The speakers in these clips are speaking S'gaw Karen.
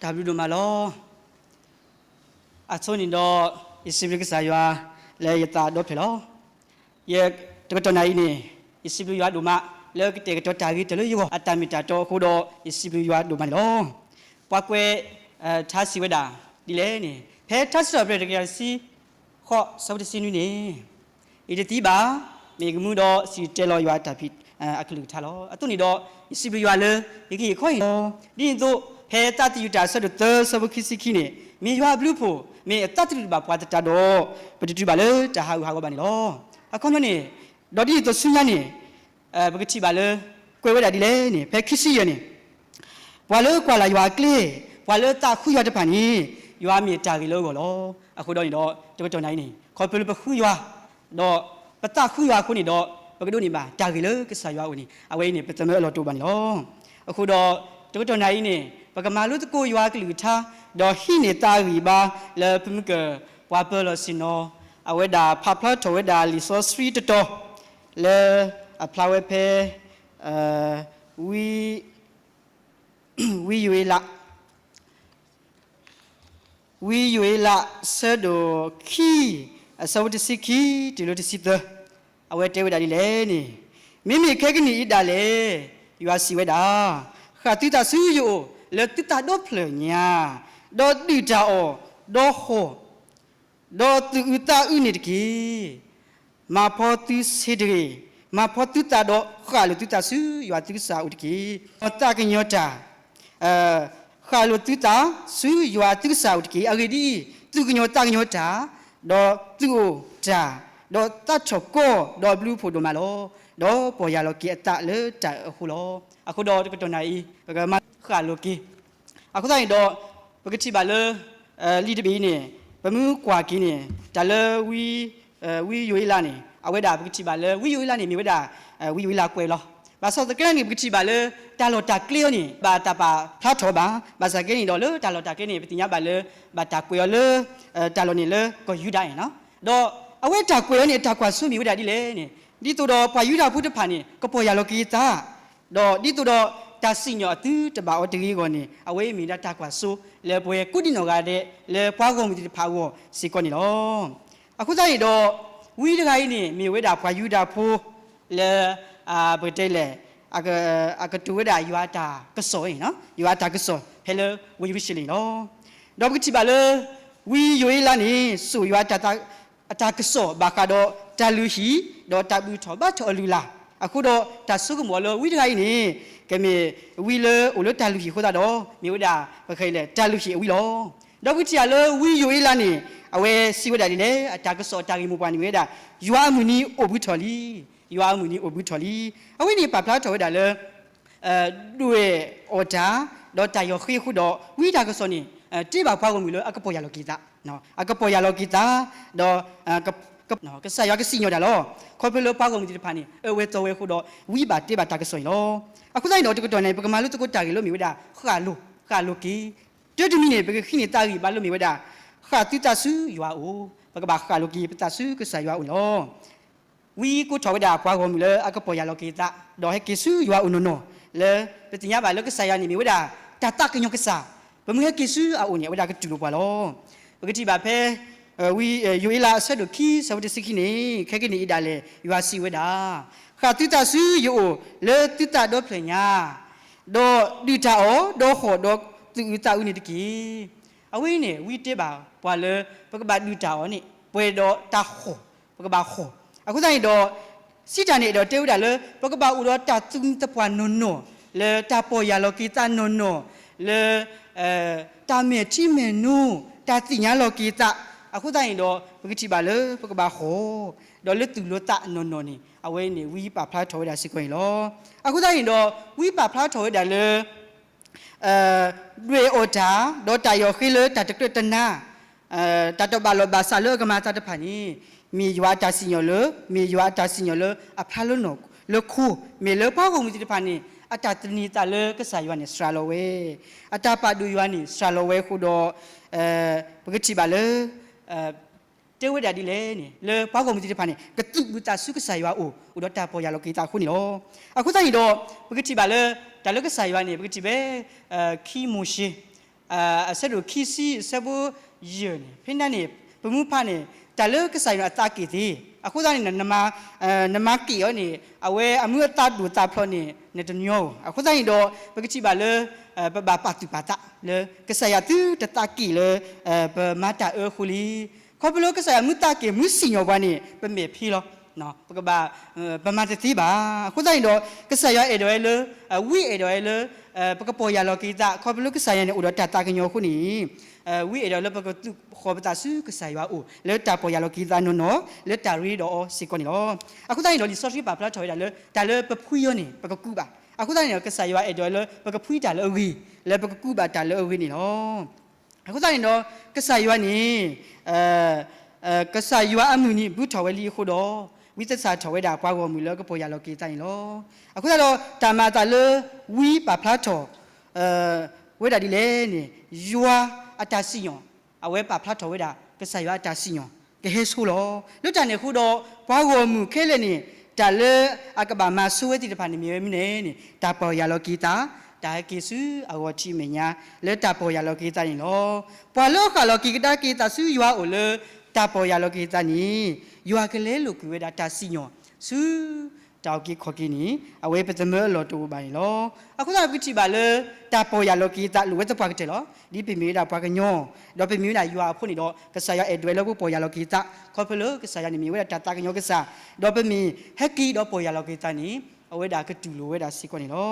တၢ်ဘျုးဒိၣ်မးလီၤ. အဆိန့ၣ်ဒီး ယစံးဘျုးကစၢ်ယွၤ လၢယသးဒီဖျၢၣ်လီၤ. ယတကတီၢ်နၣ်အံၤန့ၣ် ယစံးဘျုးယွၤဒိၣ်မး လၢကတဲာ်ကတီၤတၢ်ဂ့ၤတၢ်လၢယဂီၢ် အတၢ်မ့ၢ်တၢ်တီအဃိဒီး ယစံးဘျုးယွၤဒိၣ်မးန့ၣ်လီၤ. ပှၤကွဲးထါစံးဝဲဒၣ်ဒ်လဲၣ်န့ၣ် ဖဲထါစံးထီၣ်ပတြၢၤ တကယၤတဆံဃိး ဆၢဖိတဆံနွံန့ၣ် ယတသံဘၣ်, မ့ၢ်ယကမူဒီးစံၣ်တဲၤတဲလီၤယွၤအတၢ်ဖံးအကလုၢ်ကထါလီၤ. အသိးန့ၣ်ဒီး ယစံးဘျုးယွၤလၢ ယကဟ့ၣ်ခီဟ့ၣ်နီၤ, ဒ်န့ၣ်အသိး ဖဲသးသယုၢ်တၢ်အဆၢဒိၣ်သၢ ဆၢဖိခံဆံခံန့ၣ် မ့ၢ်ယွၤအဘျုးအဖှိၣ် မ့ၢ်အသးတတူၢ်ဘၣ်ပှၤသတးဒီး ပတတုၤဘၣ်လၢတၢ်ဟးဂူာ်ဟးဂီၤဘၣ်န့ၣ်လီၤ. အခီပညီန့ၣ် ဒီးဒ်န့ၣ်အသိးဆူညါန့ၣ် ပကထံၣ်ဘၣ်လၢ ကွဲးဝဲဒၣ်ဒ်လဲၣ်န့ၣ် ဖဲခံဆံယဲၢ်န့ၣ် ပှၤလၢကွၢ်လၢ်ယွၤအကျဲ, ပှၤလၢသးဃုယွၤတဖၣ်န့ၣ် ယွၤမ့ၢ်တၢ်ဂ့ၤလၢအဂီၢ်လီၤ. အဃိဒီးန့ၣ်ဒီး တကတီၢ်နၣ်အံၤန့ၣ် ခီဖျိလၢပဃုယွၤ ဒီးပသးဃုယွၤအဃိန့ၣ်ဒီး ပကဒိးန့ၢ်ဘၣ်တၢ်ဂ့ၤလၢကစၢ်ယွၤအအိၣ်န့ၣ် အဝဲအံၤန့ၣ် ပသးမၢအလီၢ်တအိၣ်ဘၣ်န့ၣ်လီၤ. အဃိဒီး တကတီၢ်နၣ်အံၤန့ၣ် ပကမၤလိသကိးယွၤအကလုၢ်ကထါ ဒီးဟံးန့ၢ်သးအဂံၢ်အဘါလၢပမုၢ်ကၢၢ် ပှၤပၢၤလီၢ်ဆ့ၣ်နီၤ အဝဲဒၣ်ဖးဖျါထီၣ်ဝဲဒၣ်လံာ်စီဆှံတတီၤ လၢအဖျါဝဲဖဲ ဝံ ဝံယိၤအ့လး ဝံယိၤအ့လး အဆၢဒိၣ်ခံ အဆၢဖိတဆံခံ တုၤလၢတဆံသၢ, အဝဲတဲဝဲဒၣ်ဒ်လဲၣ်န့ၣ်, မ့မ့ၢ်ခဲကနံၣ်အံၤဒၣ်လဲာ် ယွၤစံးဝဲဒၣ်, ဃၣ်သုသးဆူယအိၣ်လၢသုသးဒီဖျၢၣ်ညါ, ဒီးဒုၣ်တၢ်အီၣ်, ဒီးဟီၣ် ဒီးသူၣ်အုးသးအုးန့ၣ်တက့ၢ်. မၤဖှီသုဆ့တဂ့ၤ, မၤဖှီသုသးဒီးဃၣ်လိာ်သုသးဆူယွၤသုကစၢ်အအိၣ်တက့ၢ်. သးကညီၤတၢ်, ဃၣ်လိာ်သုသးဆူယွၤသုကစၢ်အအိၣ်တက့ၢ်. အဂ့ၢ်ဒ်အံၤ, သူၣ်ကညီၤသးကညီၤတၢ်, ဒီးသူၣ်အိၣ်တၢ်, ဒီးသးထီၣ်ကီၢ်, ဒီးဘျုးဖှိၣ်ဒိၣ်မးလီၤ. ဒီးပီၢ်ယၢ်လီၤက့ၤအသးလၢတၢ်အၢအဃိလီၤ. အဃိဒီးတကတီၢ်နၣ်အံၤ ပကမၤဃၣ်လိာ်က့ၤ အဃိသတးန့ၣ်ဒီး ပကထံၣ်ဘၣ်လၢ လံာ်တဘ့ၣ်အံၤန့ၣ် ပမ့ၢ်ကွၢ်က့ၤန့ၣ် တၢ်လၢ ဝံယိၤအ့လးန့ၣ် အဝဲဒၣ်ပကထံၣ်ဘၣ်လၢ ဝံယိၤအ့လးန့ၣ် မ့ၢ်ဝဲဒၣ် ဝံယိၤအ့လးကွဲးလီၤ. ဘၣ်ဆၣ်သနာ်က့န့ၣ် ပကထံၣ်ဘၣ်လၢ တၢ်လီၢ်တၢ်ကျဲအံၤန့ၣ် ဘၣ်တၢ်ပာ်ဖျါထီၣ်ဘၣ်. ဘၣ်ဆၣ်သနာ်က့န့ၣ်ဒီး လၢတၢ်လီၢ်တၢ်ကျဲန့ၣ် ပသ့ၣ်ညါဘၣ်လၢ ဘၣ်တၢ်ကွဲးအီၤလၢ တၢ်လီၢ်န့ၣ်လၢကီၢ်ယူဒၤန့ၣ်လီၤ. ဒီးအဝဲတၢ်ကွဲးအီၤန့ၣ် အတၢ်ကွၢ်စိမ့ၢ်ဝဲဒၣ်ဒ်လဲၣ်န့ၣ် ဒ်သိးဒီးပှၤယူဒၤဖိတဖၣ်န့ၣ် ကပီၢ်ယၢ်လီၤက့ၤသး ဒီးဒ်သိးဒီးတၢ်စံၣ်ညီၣ်အသုတဘၣ်အီၤတဂ့ၤအဂီၢ်န့ၣ် အဝဲအံၤမ့ၢ်ဒၣ်တၢ်ကွၢ်စိလၢပဝဲကိးဒံနီၢ်ဂၤဒဲး လၢပှၤဂီၢ်မုၢ်သ့ၣ်တဖၣ်အဂီၢ်စ့ၢ်ကီးန့ၣ်လီၤ. အဃိသတးန့ၣ်ဒီး ဝံတဂၤအံၤန့ၣ် မ့ၢ်ဝဲဒၣ်ပှၤယူဒၤဖိလၢ ပကတဲလဲၣ် အကတိၤဝဲဒၣ်ယွၤအတၢ်ကစီၣ်, ယွၤအတၢ်ကစီၣ်ဖဲလၢဝ့ၢ်ယရူၤၡလ့ၣ်န့ၣ်လီၤ. ဒီးပကထံၣ်ဘၣ်လၢ ဝံယိၤအ့လးန့ၣ် စိာ်ယွၤ အတၢ်ကစီၣ်ဘၣ်ဃးဒီးတၢ်လုၢ်ဟံၣ် ဒီးတၢ်ဘူၣ်ထီၣ်ဘါထီၣ်အလုၢ်အလၢ်အဃိဒီး တၢ်ဆိကမိၣ်အီၤလၢဝံတဂၤအံၤန့ၣ် ကမ့ၢ်ဝံလၢအိၣ်လၢတၢ်လုၢ်ဟံၣ်အဃိသတးဒီး မ့ၢ်ဝဲဒၣ် ပကတဲလဲၣ် တၢ်လုၢ်ဟံၣ်အဝံလီၤ. ဒီးပကထံၣ်ဘၣ်လၢဝံယိၤအ့လးန့ၣ် အဝဲစံးဝဲဒၣ်ဒ်လဲၣ်, အတၢ်ကစီၣ်အတၢ်ဂ့ၢ်မိၢ်ပှၢ်န့ၣ်မ့ၢ်ဝဲဒၣ် ယွၤအမုၢ်နံၤအိၣ်ဘှံးထီၣ်လံ, ယွၤအမုၢ်နံၤအိၣ်ဘှံးထီၣ်လံ. အဝဲန့ၣ်ပာ်ဖျါထီၣ်ဝဲဒၣ်လၢ ဒွဲၣ်အီၣ်တၢ် ဒီးတၢ်ယီၢ်ဃ့အဃိဒီး ဝံတၢ်ကစီၣ်န့ၣ် တဲဘၣ်ပှၤဂီၢ်မုၢ်လၢအကပီၢ်ယၢ်လီၤက့ၤသး, အကပီၢ်ယၢ်လီၤက့ၤသး ဒီး ကစၢ်ယွၤကစံၣ်ညီၣ်တၢ်လီၤ. ခီဖျိလၢပှၤဂီၢ်မုၢ်သ့ၣ်တဖၣ်န့ၣ် အၢဝဲသီဝဲအဃိဒီး ဝံဘၣ်တဲဘၣ်တၢ်ကစီၣ်န့ၣ်လီၤ. အဃိသတးန့ၣ်ဒီး တကတီၢ်န့ၣ် ပကမၤလိသကိးတၢ်ဂ့ၢ်လၢမ့ၢ်ဝဲဒၣ် ဃၣ်လိာ်, ဃၣ်လိာ်က့ၤ တၢ်တမံၤန့ၣ် ပကဟံးန့ၢ်သးဂံၢ်ဘါလၢမ့ၢ်ဝဲဒၣ် ဃၣ်သုသးဆူယွၤအအိၣ်, ပကဘၣ်ဃၣ်လိာ်က့ၤပသးဆူကစၢ်ယွၤအအိၣ်န့ၣ်လီၤ. ဝံကိးထီၣ်ဝဲဒၣ်ပှၤဂီၢ်မုၢ်လၢအကပီၢ်ယၢ်လီၤက့ၤသး ဒီးဟဲက့ၤဆူယွၤအအိၣ်နီၢ်နီၢ် လၢပသ့ၣ်ညါဘၣ်လၢကစၢ်ယွၤန့ၣ်မ့ၢ်ဝဲဒၣ် တၢ်သးကညီၤကစၢ်, ပမ့ၢ်ဟဲက့ၤဆူအအိၣ်န့ၣ် အဝဲဒၣ်ကတူၢ်လိာ်ပှၤလီၤ. ပကထံၣ်ဘၣ်ဖဲ ဝံယိၤအ့လးအဆၢဒိၣ်ခံ ဆၢဖိတဆံခံန့ၣ် ခဲကနံၣ်အံၤဒၣ်လဲာ် ယွၤစံးဝဲဒၣ်, ဃၣ်သုသးဆူယအိၣ်လၢသုသးဒီဖျၢၣ်ညါ, ဒီးဒုၣ်တၢ်အီၣ် ဒီးဟီၣ်ဒီးသူၣ်အုးသးအုးန့ၣ်တက့ၢ်. အဝဲအံၤန့ၣ် ဝံတဲဘၣ်ပှၤလၢ ပကဘၣ်ဒုၣ်တၢ်အီၣ်န့ၣ် ပှဲၤဒီးတၢ်ဟီၣ်, ပကဘၣ်ဟီၣ်. အဃိသတးန့ၣ်ဒီး စံးတၢ်န့ၣ်ဒီးတဲဝဲဒၣ်လၢ ပကဘၣ်အိၣ်ဒီးတၢ်သူၣ်မံသပှၢ်နီၢ်နီၢ်, လၢတၢ်ပီၢ်ယၢ်လီၤက့ၤသးနီၢ်နီၢ်, လၢ တၢ်မဲာ်ထံမဲာ်နိ, တၢ်သ့ၣ်ညါလီၤက့ၤသး, အဃိသတးန့ၣ်ဒီး ပကထံၣ်ဘၣ်လၢပကဘၣ်ဟီၣ်, ဒီးလၢသူၣ်လၢသးနီၢ်နီၢ်န့ၣ် အဝဲန့ၣ်ဝံပာ်ဖျါထီၣ်ဝဲဒၣ်စ့ၢ်ကီးန့ၣ်လီၤ. အဃိသတးန့ၣ်ဒီး ဝံပာ်ဖျါထီၣ်ဝဲဒၣ်လၢ ဒွဲၣ်အီၣ်တၢ်, ဒီးတၢ်ယီၢ်ဃ့လၢတၢ်တကြၢးတနါ တၢ်တဘၣ်လိာ်ဘၣ်စးလၢအကမၤအသးတဖၣ်န့ၣ် မ့ၢ်ယွၤအတၢ်စံၣ်ညီၣ်လၢ, မ့ၢ်ယွၤအတၢ်စံၣ်ညီၣ်လၢအဖျါလၢနီၢ်လၢခိ, မ့ၢ်လၢပှၤဂီၢ်မုၢ်သ့ၣ်တဖၣ်န့ၣ် အတၢ်သန့ၤသးလၢကစၢ်ယွၤန့ၣ် စှၤလီၤဝဲ, အတၢ်ပာ်ဒိၣ်ယွၤန့ၣ် စှၤလီၤဝဲအဃိဒီး ပကထံၣ်ဘၣ်လၢ တဲဝဲဒၣ်ဒ်လဲၣ်န့ၣ် လၢပှၤဂီၢ်မုၢ်သ့ၣ်တဖၣ်န့ၣ် ကသူၣ်အုးသးဆူကစၢ်ယွၤအအိၣ် အိၣ်ဒီးတၢ်ပီၢ်ယၢ်လီၤက့ၤသးအဃိန့ၣ်လီၤ. အဃိသတးန့ၣ်ဒီး ပကထံၣ်ဘၣ်လၢ တၢ်လၢကစၢ်ယွၤန့ၣ် ပကထံၣ်ဖဲ ခံမိၤၡ့ အဆၢဒိၣ်ခံဆံအဆၢဖိယဲၢ်န့ၣ် ဖဲန့ၣ်န့ၣ် ပမူဖးန့ၣ် တၢ်လၢကစၢ်ယွၤန့ၣ်အသးက့ၣ်သ့, အဃိသတးန့ၣ် နမၤက့ၣ်အီၤန့ၣ် အဝဲအမူအသးဒိၣ်သးဖျိးန့ၣ် နတညီဧိၤ. အဃိသတးန့ၣ်ဒီး ပကထံၣ်ဘၣ်လၢ ပဘၣ်ပာ်သူၣ်ပာ်သးလၢ ကစၢ်ယွၤသုတသးက့ၣ်လၢ ပမၤတၢ်အၢအဃိလံ. ခီဖျိကစၢ်ယွၤမ့ၢ်သးက့ၣ်မ့ၢ်စံၣ်ညီၣ်ပှၤန့ၣ် ပမဲာ်ဖ့လီၤ. ပကဘၣ် ပမၤတသ့ဘၣ်. အဃိသတးန့ၣ်ဒီး ကစၢ်ယွၤအဲၣ်ဒိးဝဲလၢ ဝံအဲၣ်ဒိးဝဲလၢ ပကပီၢ်ယၢ်လီၤက့ၤသး ခီဖျိကစၢ်ယွၤန့ၣ်အိၣ်ဒီးတၢ်သးကညီၤအဃိန့ၣ် ဝံအဲၣ်ဒိးလၢပကသူၣ်ဃီၤပသးဆူကစၢ်ယွၤအအိၣ် လၢတၢ်ပီၢ်ယၢ်လီၤက့ၤသးနီၢ်နီၢ် လၢတၢ်ရ့ဒီးအီၤစ့ၢ်ကီးန့ၣ်လီၤ. အဃိသတးန့ၣ်ဒီး လံာ်စီဆှံပာ်ဖျါထီၣ်ဝဲဒၣ်လၢ တၢ်လၢပဖှံအီၤန့ၣ် ပကကူးဘၣ်. အဃိသတးန့ၣ်ဒီး ကစၢ်ယွၤအဲၣ်ဒိးလၢပကဖှံတၢ်လၢအဂ့ၤ လၢပကကူးဘၣ်တၢ်လၢအဂ့ၤန့ၣ်လီၤ. အဃိသတးန့ၣ်ဒီး ကစၢ်ယွၤန့ၣ် ကစၢ်ယွၤအမုၢ်နံၤဘုထီၣ်ဝဲလံအဃိဒီး ဝံသးစၢ်ထီၣ်ဝဲဒၣ်ပှၤဂီၢ်မုၢ်လၢကပီၢ်ယၢ်လီၤက့ၤသးန့ၣ်လီၤ. အဃိသတးဒီး တၢ်မၤအသးလၢ ဝံပာ်ဖျါထီၣ် ဝဲဒၣ်ဒ်လဲၣ်န့ၣ် ယွၤအတၢ်စံၣ်ညီၣ် အဝဲပာ်ဖျါထီၣ်ဝဲဒၣ် ကစၢ်ယွၤအတၢ်စံၣ်ညီၣ် ကဟဲဆိလီၤ. လၢတၢ်န့ၣ်အဃိဒီး ပှၤဂီၢ်မုၢ်ခဲလၢာ်န့ၣ် တၢ်လၢအကဘၣ်မၤဆိဝဲသ့ၣ်တဖၣ်န့ၣ်မ့ၢ်ဝဲမနုၤလဲၣ်န့ၣ် တၢ်ပီၢ်ယၢ်လီၤက့ၤသး, တၢ်ဟဲက့ၤဆူအဂီၢ်ထံးမဲာ်ညါ လၢတၢ်ပီၢ်ယၢ်လီၤက့ၤသးန့ၣ်လီၤ. ပှၤလၢအဃၣ်လီၤက့ၤကဒါက့ၤသးဆူယွၤအအိၣ်လၢ တၢ်ပီၢ်ယၢ်လီၤက့ၤသးန့ၣ် ယွၤကလဲလိာ်ကွံာ်ဝဲဒၣ်တၢ်စံၣ်ညီၣ် ဆူ တၢ်အုၣ်က့ၤခီၣ်က့ၤန့ၣ် အဝဲပသမၢအလီၢ်တအိၣ်ဘၣ်န့ၣ်လီၤ. အဃိသတးဒီးပကထံၣ်ဘၣ်လၢ တၢ်ပီၢ်ယၢ်လီၤက့ၤသး လိၣ်ဝဲသပှၢ်ကတၢၢ်လီၤ. ဒ်ပမ့ၢ်ဝဲဒၣ်ပှၤကညီ ဒီးပမ့ၢ်ဝဲဒၣ်ယွၤအဖိန့ၣ်ဒီး ကစၢ်ယွၤအဲၣ်ဒိးဝဲလၢပကပီၢ်ယၢ်လီၤက့ၤသး ခီဖျိလၢကစၢ်ယွၤန့ၣ်မ့ၢ်ဝဲဒၣ်တၢ်သးကညီၤကစၢ်, ဒီးပမ့ၢ်ဟဲက့ၤဒီးပီၢ်ယၢ်လီၤက့ၤသးန့ၣ် အဝဲဒၣ်ကတူၢ်လိာ်ဝဲဒၣ်စ့ၢ်ကီးန့ၣ်လီၤ.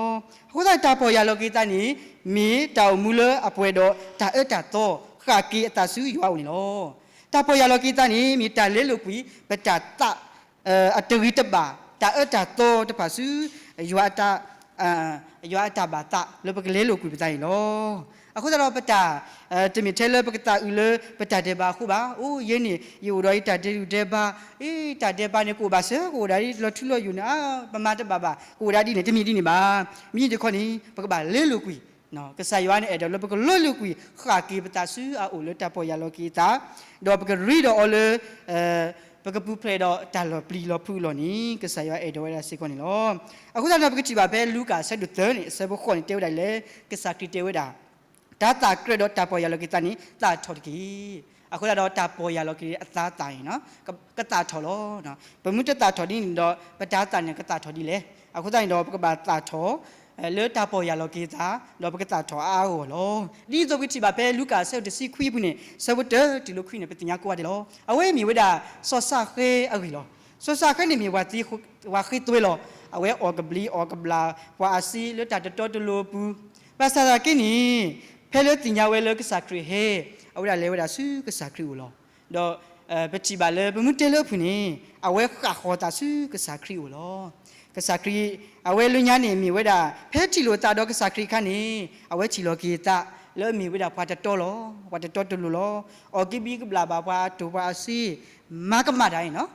အဃိသတးဒီးတၢ်ပီၢ်ယၢ်လီၤက့ၤသးန့ၣ် မ့ၢ်တၢ်အိၣ်မူလၢအပှဲၤဒီးတၢ်အၢတၢ်သီ ဃၣ်က့ၤအသးဆူယွၤအအိၣ်န့ၣ်လီၤ. တၢ်ပီၢ်ယၢ်လီၤက့ၤသးန့ၣ် မ့ၢ်တၢ်လဲလိာ်ကွံာ် ပတၢ်သး အတဂ့ၤတဘၣ် တၢ်အၢတၢ်သီတဖၣ်ဆူ ယွၤ ယွၤအတၢ်ဘၣ်သးလၢပကလဲလိာ်ကွံာ်ပသးန့ၣ်လီၤ. အဃိသတးဒီးပတၢ် တမ့ၢ်ထဲလၢပကသးအုးလၢပတၢ်ဒဲးဘးအဃိဘၣ်. အိၣ်ယဲန့ၣ် ယအိၣ်ဒီးယတၢ်ဒဲးဒုၣ်ဒဲးဘး, အ့ တၢ်ဒဲးဘးန့ၣ် ကအိၣ်ဘၣ်စၢၤ ကအိၣ်ဒၣ်ဒ်လီၤထူလီၤယိာ်န့ၣ် ပမၤတဘၣ်ဘၣ် ကအိၣ်ဒၣ်ဒ်န့ၣ် တမ့ၢ်ဒ်န့ၣ်ဘၣ်. မ့ၢ်တခီန့ၣ် ပကဘၣ်လဲလိာ်ကွံာ် ကစၢ်ယွၤန့ၣ်အဲၣ်ဒိးလၢပကလဲလိာ်ကွံာ် ဃၣ်က့ၤပသးဆူအအိၣ်လၢတၢ်ပီၢ်ယၢ်လီၤက့ၤသး, ဒီးပကရ့ဒီးအီၤလၢ ပကပူၤဖျဲးဒီးတၢ်လီၤပျံၤလီၤဖုးအလီၢ်န့ၣ် ကစၢ်ယွၤအဲၣ်ဒိးဝဲဒၣ်စ့ၢ်ကီးန့ၣ်လီၤ. အဃိသတးဒီးပကထံၣ်ဘၣ်ဖဲလူၤကၣ်အဆၢဒိၣ်သၢန့ၣ် အဆၢဖိဃိးန့ၣ် တဲဝဲဒၣ်လၢ ကစၢ်ခရံာ်တဲဝဲဒၣ် တၢ်သးကြၢးဒီးတၢ်ပီၢ်ယၢ်လီၤက့ၤသးန့ၣ် သၣ်ထီၣ်တက့ၢ်. အဃိသတးဒီးတၢ်ပီၢ်ယၢ်လီၤက့ၤအသးသၣ်န့ၣ် ကသၣ်ထီၣ်လီၤ. ပမ့ၢ်တသၣ်ထီၣ်ဒ်န့ၣ်ဒီး ပတၢ်သးန့ၣ်ကသၣ်ထီၣ်ဒ်လဲၣ်. အဃိသတးန့ၣ်ဒီး ပကဘၣ်သၣ်ထီၣ် လၢတၢ်ပီၢ်ယၢ်လီၤက့ၤသး ဒီးပကသၣ်ထီၣ်အါအါဂီၢ်ဂီၢ်လီၤ. ဒ်သိးပကထံၣ်ဘၣ်ဖဲလူၤကၣ်အဆၢဒိၣ်တဆံခွံအပူၤန့ၣ် ဆၢဖိတၢတုၤလၢခွံန့ၣ် ပသ့ၣ်ညါကိးဂၤဒဲးလီၤ. အဝဲမ့ၢ်ဝဲဒၣ် စီၤၡၤဃဲအဂ့ၢ်လီၤ. စီၤၡၤဃဲန့ၣ်မ့ၢ်ပှၤသ့ ပှၤဃ့သွဲလီၤ. အဝဲအီၣ်ကဘျံးအီၣ်ကဘျၣ် ပှၤအစ့လၢတၢ်တတီတလိၤအပူၤ, ဘၣ်ဆၣ်သနာ်က့န့ၣ် ဖဲလၢသ့ၣ်ညါဝဲလၢကစၢ်ခရံာ်ဟဲ အဝဲဒၣ်လဲၤဝဲဒၣ်ဆူကစၢ်ခရံာ်အအိၣ်လီၤ. ဒီး ပထံၣ်ဘၣ်လၢပမ့ၢ်တဲလၢအဖုၣ်န့ၣ် အဝဲဃၣ်ဃီၤသးဆူကစၢ်ခရံာ်အအိၣ်လီၤ. ကစၢ်ခရံာ် အဝဲလၢညါန့ၣ်မ့ၢ်ဝဲဒၣ် ဖဲထံၣ်လိာ်သးဒီးကစၢ်ခရံာ်အခါန့ၣ် အဝဲထံၣ်လီၤက့ၤသး လၢအမ့ၢ်ဝဲဒၣ်ပှၤတတီလီၤ. ပှၤတတီတလိၤလီၤ. အီၣ်ကဘျံးကဘျၣ်ဘၣ်ပှၤအတိၢ်ပှၤအစ့ မၤကမၣ်တၢ်န့ၣ်လီၤ.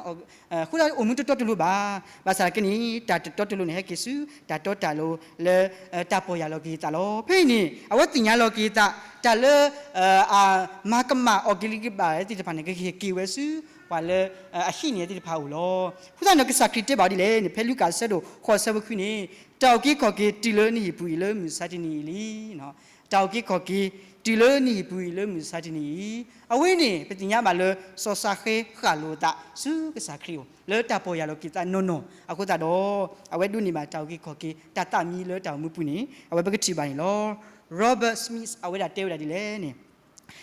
အဃိသတးအိၣ်မူတတီတလိၤဘၣ်. ဘၣ်ဆၣ်သနာ်က့န့ၣ် တၢ်တတီတလိၤန့ၣ် ဟဲက့ၤဆူ တၢ်တီတၢ်လိၤလၢ တၢ်ပီၢ်ယၢ်လီၤက့ၤသးလီၤ. ဖဲအံၤန့ၣ် အဝဲသ့ၣ်ညါလီၤက့ၤသး တၢ်လၢ အမၤကမၣ်အီၣ်ကဘျံးကဘျၣ်သ့ၣ်တဖၣ်န့ၣ် ကဟဲက့ၤဝဲဆူ ပှၤလၢ အဟံးန့ၢ်သ့ၣ်တဖၣ်အအိၣ်လီၤ. အဃိသတးန့ၣ် ကစၢ်ခရံာ်တဲဘၣ်ဒ်လဲၣ်န့ၣ် ဖဲလူၤကၣ်အဆၢဒိၣ်ဃိးဆၢဖိခွံန့ၣ် တၢ်အုၣ်က့ၤခီၣ်က့ၤတုၤလၢနဟံၣ်ပူၤအံၤလၢမုၢ်မဆါတနံၤအံၤလံ. တၢ်အုၣ်က့ၤခီၣ်က့ၤ တုၤလၢနဟံၣ်ပူၤအံၤလၢမုၢ်မဆါတနံၤအံၤ, အဝဲန့ၣ် ပသ့ၣ်ညါဘၣ်လၢ စီၤၡၤဃဲဃၣ်လိာ်အသး ဆူကစၢ်ခရံာ်အအိၣ် လၢတၢ်ပီၢ်ယၢ်လီၤက့ၤသးနီၢ်နီၢ် အဃိသတးဒီး အဝဲဒိးန့ၢ်ဘၣ်တၢ်အုၣ်က့ၤခီၣ်က့ၤ တၢ်သးမံလၢတၢ်အိၣ်မူပူၤန့ၣ် အဝဲပကထံၣ်ဘၣ်န့ၣ်လီၤ. Robert Smith အဝဲဒၣ်တဲဝဲဒၣ်ဒ်လဲၣ်န့ၣ်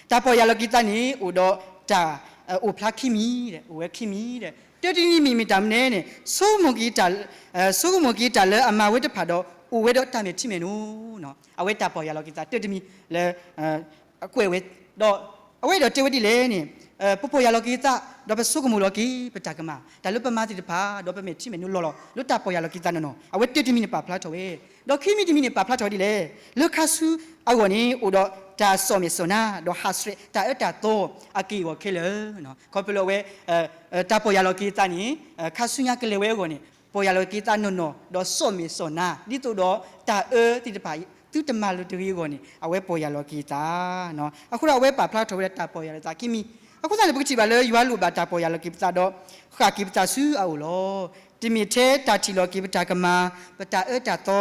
တၢ်ပီၢ်ယၢ်လီၤက့ၤသးန့ၣ် အိၣ်ဒီးတၢ် အိၣ်ဖျါခံမံၤ, အိၣ်ဝဲခံမံၤ, တၢတနံၤမ့ၢ်မ့ၢ်တၢ်မနုၤလဲၣ်န့ၣ် ဆိကမိၣ်က့ၤတၢ် ဆိကမိၣ်က့ၤတၢ်လၢအမၤဝဲတဖၣ်ဒီး အိၣ်ဝဲဒီးတၢ်မဲာ်ထံမဲာ်နိ, အဝဲတၢ်ပီၢ်ယၢ်လီၤက့ၤသးတၢတမံၤလၢ ကွဲးဝဲ, ဒီးအဝဲအဲၣ်ဒိးတဲဝဲဒ်လဲၣ်န့ၣ် ပပီၢ်ယၢ်လီၤက့ၤသး ဒီးပဆိကမိၣ်လီၤက့ၤ ပတၢ်ကမၣ် တၢ်လၢပမၤသ့ၣ်တဖၣ် ဒီးပမဲာ်ထံမဲာ်နိလီၤလီၤ လၢတၢ်ပီၢ်ယၢ်လီၤက့ၤသးနီၢ်နီၢ် အဝဲတၢတမံၤန့ၣ်ပာ်ဖျါထီၣ်ဝဲ, ဒီးခံမံၤတမံၤန့ၣ် ပာ်ဖျါထီၣ်ဝဲဒ်လဲၣ်, လၢခါဆူအဂီၢ်န့ၣ် အိၣ်ဒီးတၢ်စီၣ်မဲာ်စီၣ်နါ ဒီးဟးဆှဲး တၢ်အၢတၢ်သီ အက့ၢ်အဂီၤခဲလၢာ်, ခီဖျိလၢအဝဲ တၢ်ပီၢ်ယၢ်လီၤက့ၤသးန့ၣ် ခါဆူညါကလဲၤဝဲအဂီၢ်န့ၣ် ပီၢ်ယၢ်လီၤက့ၤသးနီၢ်နီၢ် ဒီးစီၣ်မဲာ်စီၣ်နါ ဒ်သိးဒီးတၢ်အၢသ့ၣ်တဖၣ် သုတမၤလိာ်တဂ့ၤအဂီၢ်န့ၣ် အဝဲပီၢ်ယၢ်လီၤက့ၤသး, အဃိဒီးအဝဲပာ်ဖျါထီၣ်ဝဲဒၣ်တၢ်ပီၢ်ယၢ်လီၤသးခံမံၤ, အဃိသတးန့ၣ် ပကထံၣ်ဘၣ်လၢယွၤလိၣ်ဘၣ်တၢ်ပီၢ်ယၢ်လီၤက့ၤပသးဒီး ဃၣ်က့ၤပသးဆူအအိၣ်လီၤ. တမ့ၢ်ထဲတၢ်ထံၣ်လီၤက့ၤပတၢ်ကမၤ, ပတၢ်အၢတၢ်သီ,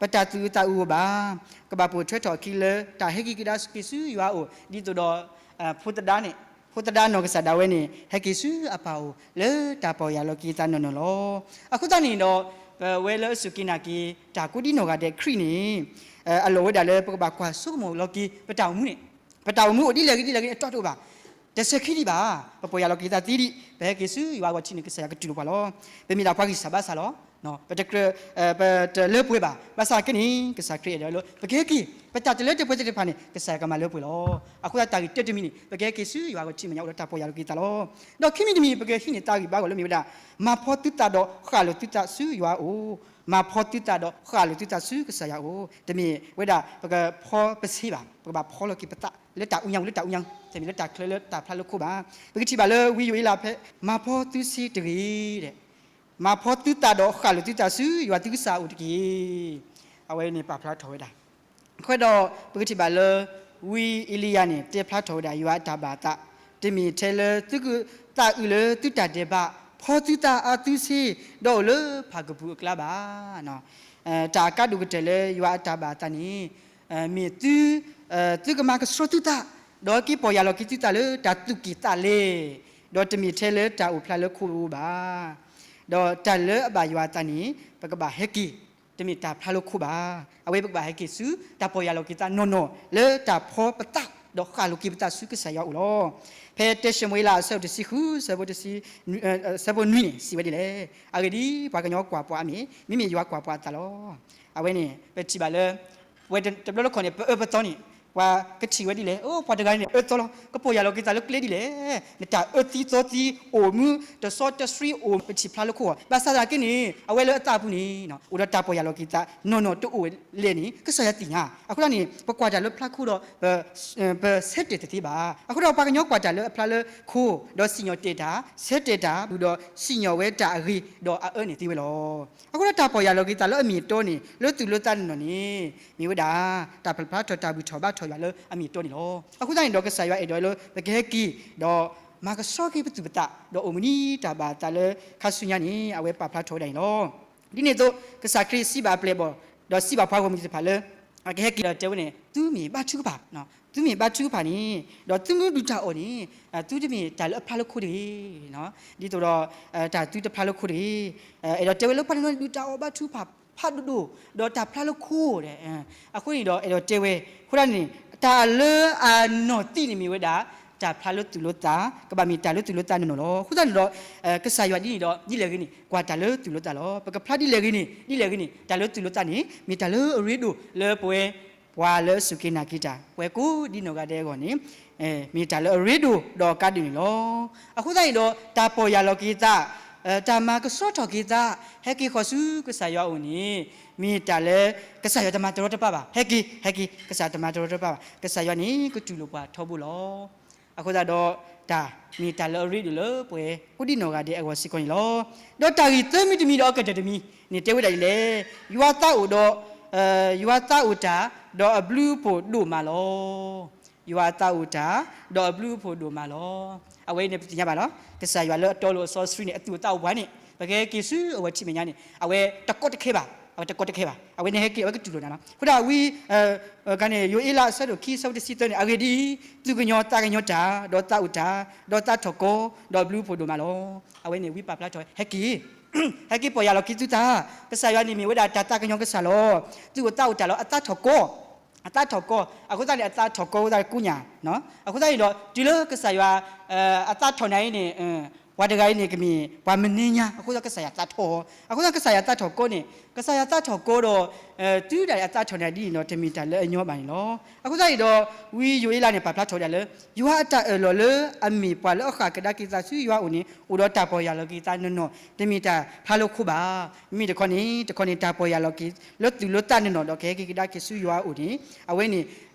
ပတၢ်သူၣ်အုးသးအုးဧိၤဘၣ်. ကဘၣ်ပိာ်ထွဲထီၣ်အခံလၢတၢ်ဟဲက့ၤကဒါက့ၤဆူယွၤအအိၣ် ဒ်သိးဒီး ဖိသဒါန့ၣ်, ဖိသဒါနီၢ်ကစၢ်ဒၣ်ဝဲန့ၣ် ဟဲက့ၤဆူအပၢ်အအိၣ်လၢတၢ်ပီၢ်ယၢ်လီၤက့ၤသးနီၢ်နီၢ်လီၤ. အဃိသတးန့ၣ်ဒီး ပဝဲလၢအစူၢ်က့ၤနာ်က့ၤ တၢ်ကိးဒံနီၢ်ဂၤဒဲးခရံာ်န့ၣ် အလီၢ်ဝဲဒၣ်လၢပကဘၣ်ကွၢ်ဆိကမိၣ်လီၤက့ၤ ပတၢ်အိၣ်မူန့ၣ်, ပတၢ်အိၣ်မူအိၣ်ဒ်လဲၣ်ဂ့ၤဒ်လဲၣ်ဂ့ၤန့ၣ် အတီတအိၣ်ဘၣ်. တစဲၤခံဒံးဘၣ်. ပပီၢ်ယၢ်လီၤက့ၤသးသ့ဒံး ပဟဲက့ၤဆူယွၤအဂီၢ်ထံးန့ၣ် ကစၢ်ယွၤကတူၢ်လိာ်ပှၤလီၤ. ပမ့ၢ်ဒၣ်ပှၤဂံၢ်စၢ်ဘါစၢ်လီၤ. ပတကြၢး, ပတလၢပှဲၤဘၣ်. ဘၣ်ဆၣ်က့န့ၣ် ကစၢ်ခရံာ်အဲၣ်ဒိးလၢ ပကဟဲက့ၤ, ပတၢ်တလၢတပှဲၤသ့ၣ်တဖၣ်န့ၣ် ကစၢ်ယွၤကမၤလၢပှဲၤလီၤ. အဃိသတးတၢ်ဂ့ၢ်တၢတမံၤန့ၣ် ပကဟဲက့ၤဆူယွၤအဂီၢ်ထံးမဲာ်ညါအိၣ်ဒီးတၢ်ပီၢ်ယၢ်လီၤက့ၤသးလီၤ. ဒီးခံမံၤတမံၤ ပကဟံးန့ၢ်သးဂံၢ်ဘါဂီၢ်လၢမ့ၢ်ဝဲဒၣ် မၤဖှီသုသးဒီးဃၣ်လိာ်သုသးဆူယွၤအအိၣ်, မၤဖှီသုသးဒီးဃၣ်လိာ်သုသးဆူကစၢ်ယွၤအအိၣ်, တမ့ၢ်ဝဲဒၣ်ပကဖှီပဆ့ဘၣ်, ပကဘၣ်ဖှီလီၤက့ၤပသး လၢတၢ်အူညါဝံၤလၢတၢ်အူညါ, တမ့ၢ်လၢတၢ်ချၢလၢတၢ်ဖျါလၢခိဘၣ်. ပကထံၣ်ဘၣ်လၢဝံယိၤအ့လးဖဲ မၤဖှီသုဆ့တဂ့ၤ, မၤဖှီသုသးဒီးဃၣ်လိာ်သုသးဆူယွၤသုကစၢ်အအိၣ်တက့ၢ်. အဝဲန့ၣ်ပာ်ဖျါထီၣ်ဝဲဒၣ် အဃိဒီး ပကထံၣ်ဘၣ်လၢ ဝံအ့လံယၤန့ၣ် တဲဖျါထီၣ်ဝဲဒၣ်ယွၤအတၢ်ဘၣ်အသး, တမ့ၢ်ထဲလၢသုကသးအုးလၢသုတၢ်ဒဲးဘး, ဖှီသုသးအါသုဆ့, ဒီးအိၣ်လၢဖၣ်ကပူၤအကျါဘၣ်. တၢ်အကါဒိၣ်ကတၢၢ်လၢယွၤအတၢ်ဘၣ်အသးန့ၣ် မ့ၢ်သု, သုကမၤကဆှီသုသး, ဒီးက့ၤပီၢ်ယၢ်လီၤက့ၤသုသးလၢတၢ်သူၣ်က့ၣ်သးလဲ, ဒီးတမ့ၢ်ထဲလၢတၢ်အိၣ်ဖျါလၢခိအအိၣ်ဘၣ်. ဒီးတၢ်လၢအဘၣ်ယွၤအသးန့ၣ် ပကဘၣ်ဟဲက့ၤ, တမ့ၢ်တၢ်ဖျါလၢခိဘၣ်. အဝဲပကဘၣ်ဟဲက့ၤဆူ တၢ်ပီၢ်ယၢ်လီၤက့ၤသးနီၢ်နီၢ် လၢတၢ်ဖှီပသး ဒီးဃၣ်လိာ်က့ၤပသးဆူကစၢ်ယွၤအအိၣ်လီၤ. ဖဲတၢၡမူၤအ့လးအဆၢဒိၣ်တဆံဃု ဆၢဖိတဆံ, ဆၢဖိနွံန့ၣ် စံးဝဲဒ်လဲၣ်, အဂ့ၢ်ဒ်အံၤ, ပှၤကညီကွၢ်ပှၤအမ့ၢ်, မ့မ့ၢ်ယွၤကွၢ်ပှၤအသးလီၤ. အဝဲန့ၣ် ပထံၣ်ဘၣ်လၢ ပဝဲတဘျီတခီၣ်န့ၣ် ပအၢပသီန့ၣ် ပှၤကထံၣ်ဝဲဒ်လဲၣ်, အိ ပှၤတဂၤန့ၣ် အၢသီလီၤ, ကပီၢ်ယၢ်လီၤက့ၤသးလၢကျဲဒ်လဲၣ်, နတၢ်အၢသံသီသံအိၣ်မူ တစီတဆှံအိၣ် ပထံၣ်ဖျါလၢခိအီၤ, ဘၣ်ဆၣ်သနာ်က့န့ၣ် အဝဲလၢအသးအပူၤန့ၣ် အိၣ်ဒီးတၢ်ပီၢ်ယၢ်လီၤက့ၤသးနီၢ်နီၢ်တအိၣ်လဲၣ်န့ၣ် ကစၢ်ယွၤသ့ၣ်ညါ. အဃိသတးန့ၣ် ပကွၢ်တၢ်လၢဖျါခိဒီး ပဆၢတဲာ်တသ့ဘၣ်. အဃိဒီးပှၤကညီကွၢ်တၢ်လၢအဖျါလၢခိ ဒီးစံၣ်ညီၣ်တဲာ်တၢ်, ဆၢတဲာ်တၢ် ဒီးစံၣ်ညီၣ်ဝဲတၢ်အဂ့ၤ ဒီးအအၢန့ၣ်သ့ဝဲလီၤ. အဃိဒီးတၢ်ပီၢ်ယၢ်လီၤက့ၤသးလၢအမ့ၢ်အတီန့ၣ် လၢသူၣ်လၢသးနီၢ်နီၢ်န့ၣ် မ့ၢ်ဝဲဒၣ် တၢ်ဖျါထီၣ်တၢ်ဘူၣ်ထီၣ်ဘါထီၣ်ယွၤလၢအမ့ၢ်အတီန့ၣ်လီၤ. အဃိသတးန့ၣ်ဒီး ကစၢ်ယွၤအဲၣ်ဒိးလၢပကဟဲက့ၤ ဒီးမၤကဆှီက့ၤပသူၣ်ပသး ဒီးအိၣ်မူနံၤတၢ်ဘၣ်အသးလၢခါဆူညါန့ၣ် အဝဲပာ်ဖျါထီၣ်ဝဲဒၣ်န့ၣ်လီၤ. ဒ်န့ၣ်အသိး ကစၢ်ခရံာ်စံးဘၣ်အပျဲၢ်အဘီၣ် ဒီးစံးဘၣ်ပှၤဂီၢ်မုၢ်သ့ၣ်တဖၣ်လၢ အကဟဲက့ၤဒီးတဲဝဲန့ၣ် သုမ့ၢ်ဘါထုကဖၣ်, သုမ့ၢ်ဘါထုကဖၣ်န့ၣ် ဒီးသုမ့ၢ်ဒုၣ်တၢ်အီၣ်န့ၣ် သုတမ့ၢ်တၢ်လၢအဖျါလၢခိတဂ့ၤ, ဒ်သိးဒီး တၢ်သုတဖျါလၢခိတဂ့ၤ. အဲၣ်ဒိးတဲဝဲလၢပှၤတနီၤန့ၣ် ဒုၣ်တၢ်အီၣ်ဘါထုကဖၣ်ဖးဒိၣ်ဒိၣ် ဒီးတၢ်ဖျါလၢခိဒီး အဃိန့ၣ်ဒီး အဲၣ်ဒိးတဲဝဲ အဃိသတးန့ၣ် တၢ်လၢအနီၢ်သံန့ၣ်မ့ၢ်ဝဲဒၣ် တၢ်ဖျါလၢသူၣ်လၢသး ကဘၣ်မ့ၢ်တၢ်လၢသူၣ်လၢသးနီၢ်နီၢ်လီၤ. အဃိသတးန့ၣ်ဒီး ကစၢ်ယွၤဒ်န့ၣ်ဒီး ဒ်လဲၣ်ဂ့ၤန့ၣ် ကွၢ်တၢ်လၢသူၣ်လၢသးလီၤ. ပကဖျါဒ်လဲၣ်ဂ့ၤန့ၣ် ဒ်လဲၣ်ဂ့ၤန့ၣ် တၢ်လၢသူၣ်လၢသးန့ၣ် မ့ၢ်တၢ်လၢအရ့ဒိၣ်လၢပဝဲ ပှၤလၢအစူၢ်က့ၤနာ်က့ၤတၢ် ပဝဲကိးဒ်နီၢ်ဂၤဒဲးအဂီၢ်န့ၣ် မ့ၢ်တၢ်လၢအရ့ဒိၣ်ဒီးအကါဒိၣ်န့ၣ်လီၤ. အဃိသတးန့ၣ်ဒီး တၢ်ပီၢ်ယၢ်လီၤက့ၤသး, တၢ်မၤကဆှီထီၣ်က့ၤသး, ဟဲက့ၤဃီၤဆူကစၢ်ယွၤအအိၣ်န့ၣ် မ့ၢ်တၢ်လၢ ကစၢ်ယွၤတမၤတရီတပါဘၣ်. ဟဲက့ၤ, ဟဲက့ၤ, ကစၢ်တမၤတရီတပါဘၣ်. ကစၢ်ယွၤန့ၣ် ကတူၢ်လိာ်ပှၤထီဘိလီၤ. အဃိသတးဒီး တၢ်မ့ၢ်တၢ်လၢအရ့ဒိၣ်လၢပဝဲကိးဒ်နီၢ်ဂၤဒဲးအဂီၢ်စ့ၢ်ကီးန့ၣ်လီၤ. ဒီးတၢ်ဂ့ၢ်သၢမံၤတမံၤဒီးအကတၢၢ်တမံၤန့ၣ် တဲဝဲဒၣ်ဒ်လဲၣ်, ယွၤသးအိၣ်ဒီး, ယွၤသးအိၣ်တၢ်, ဒီးအဘျုးအဖှိၣ်ဒိၣ်မးလီၤ. ယွၤသးအိၣ်တၢ်, ဒီးအဘျုးအဖှိၣ်ဒိၣ်မးလီၤ. အဝဲအံၤန့ၣ် ပသ့ၣ်ညါဘၣ်လီၤ. ကစၢ်ယွၤလၢအတီအလိၤအစီဆှံန့ၣ် အသူၣ်အိၣ်သးအိၣ်ပှၤန့ၣ် ပကဟဲက့ၤဆူအဝဲထံမဲာ်ညါန့ၣ် အဝဲတကီတခဲဘၣ်. အဝဲတကီတခဲဘၣ်. အဝဲန့ၣ်ဟဲက့ၤ အဝဲကတူၢ်လိာ်နၤလီၤ. အဃိဒီးဝံ ကန့ၣ် ယိၤအ့လးအဆၢဒိၣ်ခံ အဆၢဖိတဆံသၢန့ၣ် အဂ့ၢ်ဒ်အံၤ, သူၣ်ကညီၤသးကညီၤတၢ်, ဒီးသးအိၣ်တၢ်, ဒီးသးထီၣ်ကီ, ဒီးအဘျုးအဖှိၣ်ဒိၣ်မးလီၤ. အဝဲန့ၣ်ဝံပာ်ဖျါထီၣ် ဟဲက့ၤ, ဟဲက့ၤပီၢ်ယၢ်လီၤက့ၤသုသး, ကစၢ်ယွၤန့ၣ်မ့ၢ်ဝဲဒၣ်တၢ်သးကညီၤကစၢ်လီၤ. သူၣ်အိၣ်သးအိၣ်တၢ်လီၤ. အသးထီၣ်ကီ, အသးထီၣ်ကီ, အဃိသတးန့ၣ် အသးထီၣ်ကီဝဲသးကိးညါ, အဃိသတးန့ၣ်ဒီး တုၤလၢကစၢ်ယွၤ အသးထီၣ်နၤအံၤန့ၣ် ပှၤတဂၤအံၤန့ၣ် ကမ့ၢ်ပှၤမနုၤညါ, အဃိသတးကစၢ်ယွၤသးထီၣ်, အဃိသတးကစၢ်ယွၤသးထီၣ်ကီန့ၣ်, ကစၢ်ယွၤသးထီၣ်ကီဒီး တုၤဒၣ်အသးထီၣ်နၤဒ်န့ၣ်ဒီး တမ့ၢ်တၢ်လၢအညီဘၣ်န့ၣ်လီၤ. အဃိသတးန့ၣ်ဒီး ဝံယိၤအ့လးန့ၣ် ပာ်ဖျါထီၣ်ဝဲဒၣ်လၢ ယွၤအတၢ်အၢၣ်လီၤလၢအမ့ၢ်ပှၤလၢအဃၣ်ကဒါက့ၤသးဆူယွၤအအိၣ်န့ၣ် အိၣ်ဒီးတၢ်ပီၢ်ယၢ်လီၤက့ၤသးနီၢ်နီၢ်, တမ့ၢ်တၢ်ဖျါလၢခိဘၣ်. မ့မ့ၢ်တခီန့ၣ် တခီန့ၣ် တၢ်ပီၢ်ယၢ်လီၤက့ၤလၢသူၣ်လၢသးနီၢ်နီၢ်ဒီး ကဟဲက့ၤကဒါက့ၤဆူယွၤအအိၣ်န့ၣ် အဝဲန့ၣ်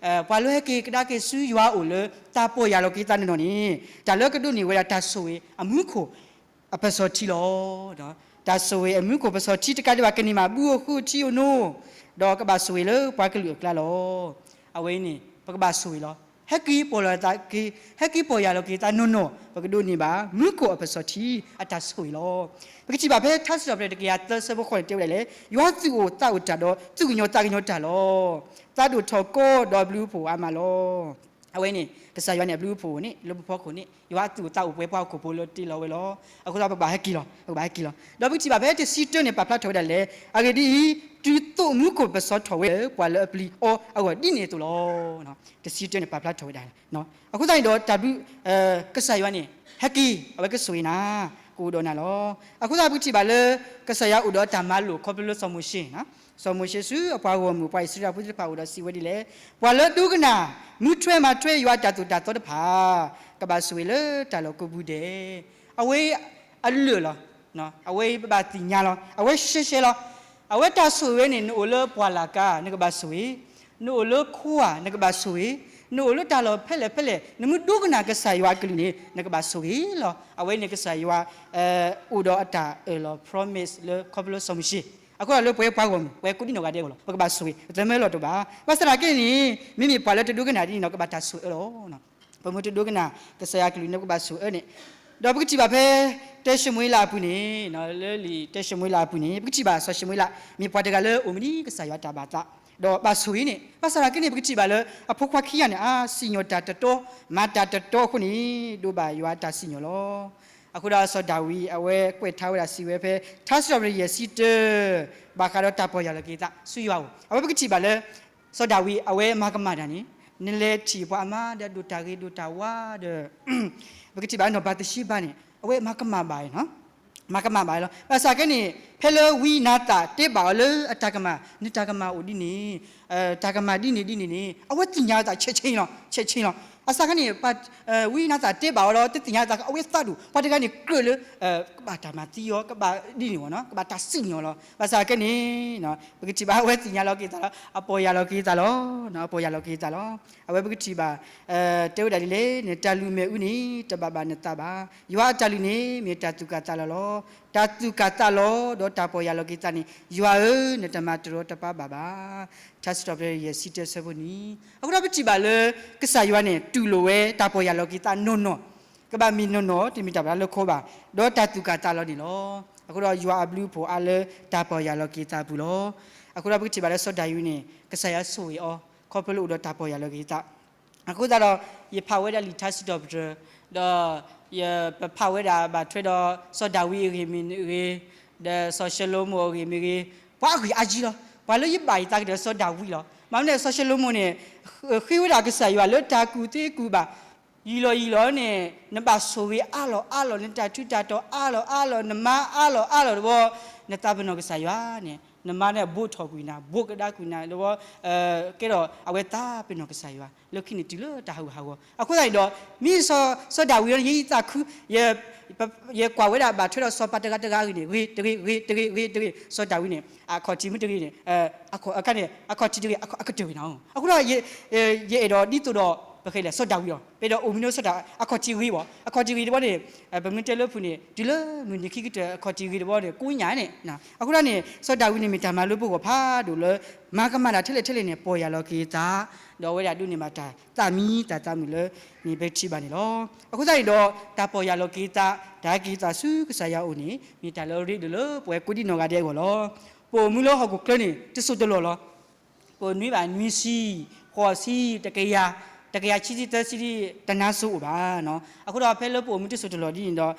ပှၤလၢဟဲက့ၤကဒါက့ၤဆူယွၤအအိၣ်လၢ တၢ်ပီၢ်ယၢ်လီၤက့ၤသးနီၢ်နီၢ်န့ၣ် တၢ်လၢကဒိးန့ၢ်ဝဲဒၣ်တၢ်ဆိၣ်ဂ့ၤအမူခိၣ် အပစီၤထံလီၤ. တၢ်ဆိၣ်ဂ့ၤအမူခိၣ်ပစီၤထံတကးဒံးဘၣ် ကန့ၢ်မးဘူၣ်အဃုထံအနိ, ဒီးကဘၣ်ဆိၣ်ဂ့ၤလၢပှၤကလုာ်အကျါလီၤ. အဝဲအံၤန့ၣ် ပကဘၣ်ဆိၣ်ဂ့ၤလီၤ. ဟဲက့ၤပီၢ်လီၤသးက့ၤ, ဟဲက့ၤပီၢ်ယၢ်လီၤက့ၤသးနီၢ်နီၢ်, ပကဒိးန့ၢ်ဘၣ် မူခိၣ်အပစီၤထံ အတၢ်ဆိၣ်ဂ့ၤလီၤ. ပကထံၣ်ဘၣ်ဖဲထါစံးထီၣ်ပတြၢၤတကယၤသၢဆၢဖိဃိးန့ၣ် တဲဝဲဒၣ်လဲၣ်, ယွၤသူၣ်အိၣ်သးအိၣ်တၢ်ဒီး သူၣ်ကညီၤသးကညီၤတၢ်လီၤ. သးဒိၣ်ထီၣ်ကီဒီးအဘျုးအဖှိၣ်အါမးလီၤ. အဝဲန့ၣ် ကစၢ်ယွၤန့ၣ် အဘျုးအဖှိၣ်န့ၣ် လၢပဖီခိၣ်န့ၣ် ယွၤအသူၣ်အိၣ်သးအိၣ်ပှဲၤပှၤဟီၣ်ခိၣ်ဖိလၢတ့လီၤဝဲလီၤ. အဃိသတး ပကဘၣ်ဟဲက့ၤလီၤ, ပကဘၣ်ဟဲက့ၤလီၤ. ဒီးပကထံၣ်ဘၣ်ဖဲတဆံတၢန့ၣ် ပာ်ဖျါထီၣ်ဝဲဒၣ်လဲၣ်, အဂ့ၢ်ဒ်အံၤ, တုၤသိးမူခိၣ်ပစီၤထီၣ်ဝဲလၢပှၤလၢအပျံၤအီၤအဂီၢ်ဒ်န့ၣ်အသိးလီၤ. တဆံတၢန့ၣ် ပာ်ဖျါထီၣ်ဝဲဒၣ်, အဃိသတးန့ၣ်ဒီးတၢ်ဘျုး ကစၢ်ယွၤန့ၣ် ဟဲက့ၤ အဝဲကဆိၣ်ဂ့ၤနၤ, ကအိၣ်ဒီးနၤလီၤ. အဃိသတးပကထံၣ်ဘၣ်လၢ ကစၢ်ယွၤအိၣ်ဒီးတၢ်မၤလိာ်ခီဖျိလၢစီၤမိၤၡ့, စီၤမိၤၡ့ဆူအပှၤဂီၢ်မုၢ် ပှၤအံၣ်စရ့လးဖိသ့ၣ်တဖၣ်အိၣ်ဒီးစံးဝဲဒ်လဲၣ်, ပှၤလၢဒိကနၣ် မူထွဲမၤထွဲယွၤအတၢ်သိၣ်တၢ်သီတဖၣ် ကဘၣ်ဆိၣ်ဂ့ၤလၢတၢ်လီၢ်ကိးပူၤဒဲး. အဝဲအလၢာ်လီၤ. အဝဲပဘၣ်သ့ၣ်ညါလီၤ. အဝဲရှဲရှဲလီၤ. အဝဲတၢ်ဆိၣ်ဂ့ၤဝဲန့ၣ် နအိၣ်လၢပှၢ်လၢ်ကါ နကဘၣ်ဆိၣ်ဂ့ၤ, နအိၣ်လၢခိဧါ နကဘၣ်ဆိၣ်ဂ့ၤ, နအိၣ်လၢတၢ်လီၢ်ဖဲလဲၣ်ဖဲလဲၣ် နမ့ၢ်ဒိကနၣ်ကစၢ်ယွၤအကလုၢ်န့ၣ် နကဘၣ်ဆိၣ်ဂ့ၤလီၤ. အဝဲန့ၣ်ကစၢ်ယွၤ အိၣ်ဒီးအတၢ်အၢၣ်လီၤ promise လၢခီဖျိလၢစီၤမိၤၡ့, အဃိဒီးလၢပဝဲပှၤဂီၢ်မုၢ် ပဝဲကိးဒံနီၢ်ဂၤဒဲးအဂီၢ်လီၤ. ပကဘၣ်ဆိၣ်ဂ့ၤ ပတမၢလီၤတအိၣ်ဘၣ်. ဘၣ်ဆၣ်သနာ်က့န့ၣ် မ့မ့ၢ်ပှၤလၢတဒိကနၣ်ဒ်န့ၣ်ဒီး ကဘၣ်တၢ်ဆိၣ်အၢလီၤ. ပမ့ၢ်တဒိကနၣ်ကစၢ်ယွၤကလုၢ်န့ၣ် ပကဘၣ်ဆိၣ်အၢန့ၣ်, ဒီးပကထံၣ်ဘၣ်ဖဲ တၢၡမူၤအ့လးအပူၤန့ၣ်, လၢလံာ်တၢၡမူၤအ့လးအပူၤန့ၣ် ပကထံၣ်ဘၣ်စီၤၡမူၤအ့လး မ့ၢ်ပှၤတဂၤလၢအိၣ်မံဒ်ကစၢ်ယွၤတၢ်ဘၣ်သး, ဒီးဘၣ်ဆိၣ်ဂ့ၤန့ၣ်, ဘၣ်ဆၣ်သနာ်က့န့ၣ် ပကထံၣ်ဘၣ်လၢ အဖိခွါခံဂၤန့ၣ် အစံၣ်ညီၣ်တၢ်တတီ, မၤတၢ်တတီအဃိန့ၣ် ဒိးဘၣ်ယွၤအတၢ်စံၣ်ညီၣ်လီၤ. အဃိဒီးစီၤဒၤဝံး အဝဲကွဲးထါဝဲဒၣ်စံးဝဲဖဲ ထါစံးထီၣ်ပတြၢၤယဲၢ်ဆံတၢ ဘၣ်ဃးဒီးတၢ်ပီၢ်ယၢ်လီၤက့ၤသးဆူယွၤအအိၣ်, အဝဲပကထံၣ်ဘၣ်လၢ စီၤဒၤဝံး အဝဲမၤကမၣ်တၢ်န့ၣ်, နလဲၤထံၣ်ပှၤအမါဒီးဒိၣ်တၢ်ဂ့ၤဒိၣ်တၢ်ဝါဒီး ပကထံၣ်ဘၣ်နီၢ်ဘၤသရှ့ဘၤန့ၣ် အဝဲမၤကမၣ်ဘၣ်အီၤ, မၤကမၣ်ဘၣ်အီၤလီၤ. ဘၣ်ဆၣ်ကဲန့ၣ် ဖဲလၢဝံနၤသၣ်တဲဘၣ်အီၤလၢအတၢ်ကမၣ်, နတၢ်ကမၣ်အိၣ်ဒ်န့ၣ်, တၢ်ကမၣ်ဒ်န့ၣ်ဒ်န့ၣ်န့ၣ် အဝဲသ့ၣ်ညါအသး ဆဲးဆ့လီၤ, ဆဲးဆ့လီၤ. ဘၣ်ဆၣ်ကဲန့ၣ် ဝံနၤသၣ်တဲဘၣ်အီၤဒီး တသ့ၣ်ညါအသး အဝဲသးဒိၣ်, ပှၤတဂၤန့ၣ်ကြၢးလၢ ကဘၣ်တၢ်မၤသံအီၤ, ကဘၣ်ဒ်န့ၣ်ဝဲနီၤ, ကဘၣ်တၢ်စံၣ်ညီၣ်လီၤ. ဘၣ်ဆၣ်ကဲန့ၣ် ပကထံၣ်ဘၣ်အဝဲသ့ၣ်ညါလီၤက့ၤသးလီၤ, အပီၢ်ယၢ်လီၤက့ၤသးလီၤ, အပီၢ်ယၢ်လီၤက့ၤသးလီၤ. အဝဲပကထံၣ်ဘၣ် တဲဝဲဒၣ်ဒ်လဲၣ်န့ၣ်, တၢ်လုၢ်မဲာ်အူန့ၣ် တဘၣ်ဘၣ်နသးဘၣ်. ယွၤအတၢ်လုၢ်န့ၣ် မ့ၢ်တၢ်သူၣ်ကၢ်သးလီၤလီၤ. တၢ်သူၣ်ကၢ်သးလီၤ ဒီးတၢ်ပီၢ်ယၢ်လီၤက့ၤသးန့ၣ် ယွၤဧၢ, နတမၤတရီတပါဘၣ်ဘၣ်. ထါစံးထီၣ်ပတြၢၤယဲၢ်ဆံတၢဆၢဖိနွံ. အဃိဒီးပထံၣ်ဘၣ်လၢ ကစၢ်ယွၤန့ၣ် တူၢ်လိာ်ဝဲတၢ်ပီၢ်ယၢ်လီၤက့ၤသးနီၢ်နီၢ်, ကဘၣ်မ့ၢ်နီၢ်နီၢ် တမ့ၢ်တၢ်ဘၣ်လၢခိဘၣ်, ဒီးတၢ်သူၣ်ကၢ်သးလီၤန့ၣ်လီၤ. အဃိဒီးယွၤအဘျုးအဖှိၣ်အါလၢတၢ်ပီၢ်ယၢ်လီၤက့ၤသးအပူၤလီၤ. အဃိဒီးပကထံၣ်ဘၣ်လၢစီၤဒၤဝံးန့ၣ် ကစၢ်ယွၤဆိၣ်ဂ့ၤအီၤ ခီဖျိလၢအိၣ်ဒီးတၢ်ပီၢ်ယၢ်လီၤက့ၤသး. အဃိသတးဒီး ယဖးဝဲဒၣ်လံာ်ထါစံးထီၣ်ပတြၢၤ, ဒီး ယပဖးဝဲဒၣ်ဘၣ်ထွဲဒီး စီၤဒၤဝံးအဂ့ၢ်မ့ၢ်ဂ့ၤ, ဒီးစီၤၡလိၤမိၣ်အဂ့ၢ်မ့ၢ်ဂ့ၤ, ပှၤအဂ့ၢ်အါယံၤလီၤ. ပှၤလၢယဘၣ်ယသးကတၢၢ်စီၤဒၤဝံးလီၤ. မ့ၢ်မနုၤလဲၣ် စီၤၡလိၤမိၣ်န့ၣ် ဃ့ဝဲဒၣ်ကစၢ်ယွၤလၢတၢ်ကူၣ်သ့ကူၣ်ဘၣ် ယံာ်လီၤယံာ်လီၤန့ၣ် နဘၣ်ဆိၣ်ဂ့ၤအါလီၤအါလီၤ, နတၢ်ထူးတၢ်တီၤအါလီၤအါလီၤ, နမါအါလီၤအါလီၤတဘျီ, နသးပ့ၤနီၣ်ကစၢ်ယွၤန့ၣ် နမါန့ၣ်ဘိးထီၣ်ကွံာ်နၤ, ဘိးကဒါကွံာ်နၤတဘျီ, ကဲဒီးအဝဲသးပ့ၤနီၣ်ကစၢ်ယွၤ လၢခံန့ၣ်တုၤလၢတၢ်ဟးဂူာ်ဟးဂီၤ. အဃိသတးန့ၣ်ဒီး မ့ၢ်စီၤဒၤဝံးန့ၣ် ယသးခု, ယကွၢ်ဝဲဒၣ်ဘၣ်ထွဲဒီးစီၤပၤတဂၤတဂၤအဂ့ၢ်န့ၣ် ဂ့ၤတဂ့ၤ ဂ့ၤတဂ့ၤ ဂ့ၤတဂ့ၤ, စီၤဒၤဝံးန့ၣ် အခီၣ်ထံးမ့ၢ်တဂ့ၤန့ၣ်, အခီၣ်ထံးတဂ့ၤ အကတၢၢ်ဝဲနၤ. အဃိဒီး ယအဲၣ်ဒိးဒ်သိးဒီး ပဃဲလဲၣ် စီၤဒၤဝံးလီၤ. ပအဲၣ်ဒိးအိၣ်မူန့ၣ် စီၤဒၤ အခီၣ်ထံးဂ့ၤဘၣ်, အခီၣ်ထံးဂ့ၤတဘျီန့ၣ် ပမ့ၢ်တဲလၢဖုၣ်န့ၣ် တုၤလၢမုၢ်နံၤခံကတၢၢ် အခီၣ်ထံးဂ့ၤတဘျီန့ၣ် ကိးညါန့ၣ်. အဃိဒီးန့ၣ် စီၤဒၤဝံးန့ၣ်မ့ၢ်တၢ်မၤလိဖိဂီၢ်ဖးဒိၣ်လၢ မၤကမၣ်တၢ်ထဲလဲၣ်ထဲလဲၣ်န့ၣ် ပီၢ်ယၢ်လီၤက့ၤသး, ဒီးအဝဲဒၣ်ဒိးန့ၢ်ဘၣ်တၢ်သးမံတၢ်သးမုာ်လၢ မ့ၢ်ပထံၣ်ဘၣ်န့ၣ်လီၤ. အဃိသတးန့ၣ်ဒီး တၢ်ပီၢ်ယၢ်လီၤက့ၤသး, တၢ်က့ၤသးဆူကစၢ်ယွၤအအိၣ်န့ၣ် မ့ၢ်တၢ်လၢအရ့ဒိၣ်လၢပဝဲကိးဒံနီၢ်ဂၤဒဲးအဂီၢ်လီၤ. ပအိၣ်မူလၢဟီၣ်ခိၣ်ချၢန့ၣ် တစိၢ်တလီၢ်လီၤ. ပနွံဘၣ်နွံဆံ, ဃိးဆံ, တကယၤ, တကယၤခံဆံသၢဆံ တနါစိၤအိၣ်ဘၣ်. အဃိဒီးဖဲလၢပအိၣ်မူတစိၢ်တလီၢ်ဒ်န့ၣ်ဒီး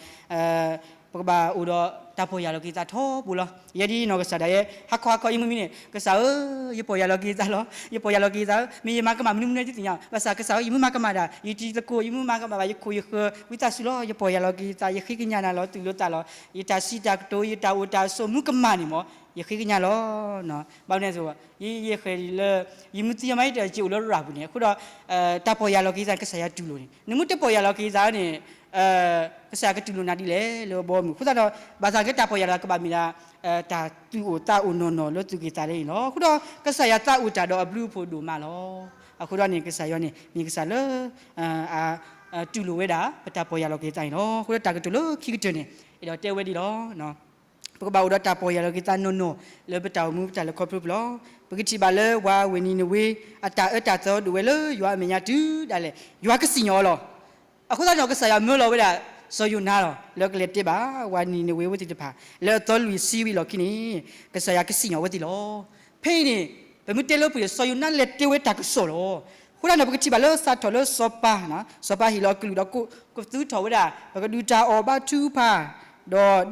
ပကဘၣ်အိၣ်ဒီးတၢ်ပီၢ်ယၢ်လီၤက့ၤသးထီဘိလီၤ. ယဲဒ်နီၢ်ကစၢ်ဒၣ်ယဲ ဟါခီဟါခီ ယမုၢ်မံန့ၣ် ကစၢ်ဧၢ, ယပီၢ်ယၢ်လီၤက့ၤသးလီၤ, ယပီၢ်ယၢ်လီၤက့ၤသးဧၢ, မ့ၢ်ယမၤကမၣ်မနုၤမနုၤတသ့ၣ်ညါ, ဘၣ်ဆၣ်ကစၢ်ဧၢ ယမ့ၢ်မၤကမၣ်ဒၣ် ယတံၤသကိး ယမ့ၢ်မၤကမၣ်ဘၣ် ယခိၣ်ယဃၢၤ ဝံသးစူၤလီၤ ယပီၢ်ယၢ်လီၤက့ၤသး, ယဃ့ကညးနၤလီၤသူၣ်လီၤသးလီၤ, ယတၢ်စံးတၢ်ကတိၤ ယတၢ်အိၣ်တၢ်ဆိးမုၢ်ကမၣ်န့ၣ်မ့ၢ် ယဃ့ကညးလီၤ. ဘၣ်မနုၤအဃိ ယ ယဃဲၤလၢ ယမ့ၢ်သံယမါ ယတၢ်စ့အိၣ်လၢရၤပူၤန့ၣ် အဃိဒီး တၢ်ပီၢ်ယၢ်လီၤက့ၤသး ကစၢ်ယွၤတူၢ်လိာ်န့ၣ် နမ့ၢ်တပီၢ်ယၢ်လီၤက့ၤသးန့ၣ် ကစၢ်ယွၤကတူၢ်လိာ်နၤဒ်လဲၣ်လၢဘီမုၢ်. အဃိသတးဒီး ဘၣ်ဆၣ်က့တၢ်ပီၢ်ယၢ်လီၤက့ၤသးကဘၣ်မ့ၢ်ဒၣ် တၢ်သူၣ်အိၣ်သးအိၣ်နီၢ်နီၢ်လၢသုးက့ၤသးလၢန့ၣ်လီၤ. အဃိဒီး ကစၢ်ယွၤသးအိၣ်တၢ်ဒီးအဘျုးအဖှိၣ်ဒိၣ်မးလီၤ. အဃိဒီးန့ၣ် ကစၢ်ယွၤန့ၣ် မ့ၢ်ကစၢ်လၢ တူၢ်လိာ်ဝဲဒၣ် ပတၢ်ပီၢ်ယၢ်လီၤက့ၤသးန့ၣ်လီၤ. အဃိဒီးတၢ်ကတိၤလၢခံကတၢၢ်န့ၣ် အဲၣ်ဒိးတဲဝဲဒ်လီၤ. ပကဘၣ်အိၣ်ဒီးတၢ်ပီၢ်ယၢ်လီၤက့ၤသးနီၢ်နီၢ် လၢပတၢ်အိၣ်မူပတၢ်လဲၤခီဖျိပူၤလီၤ. ပကထံၣ်ဘၣ်လၢပှၤဝ့ၢ်နံၤနဝ့ အတၢ်အၢတၢ်သီဒိၣ်ဝဲလၢယွၤအမဲာ်ညါတုၤဒၣ်လဲာ် ယွၤကစံၣ်ညီၣ်အီၤလီၤ. အဃိသတးန့ၣ် ကစၢ်ယွၤမၢလီၤဝဲဒၣ် စီၤယိၤနါလီၤ လၢကလဲၤတဲဘၣ်ပှၤနံၤနဝ့ဝဲသ့ၣ်တဖၣ် လၢအသီလွံၢ်ဆံဝံၤအလီၢ်ခံန့ၣ် ကစၢ်ယွၤကစံၣ်ညီၣ်ဝဲသ့ၣ်လီၤ. ဖဲအံၤန့ၣ် ပမ့ၢ်တဲလၢပှၤစီၤယိၤနါလဲၤတဲဝဲတၢ်ကစီၣ်လီၤ. အဃိသတးန့ၣ် ပကထံၣ်ဘၣ်လၢစးထီၣ်လၢစီၤပၤ, စီၤပၤဟ့ၣ်လီၤအကလုၢ်ဒီး ကသူထီၣ်ဝဲဒၣ် ပကဒုးတၢ်အီၣ်ဘါထုကဖၣ်,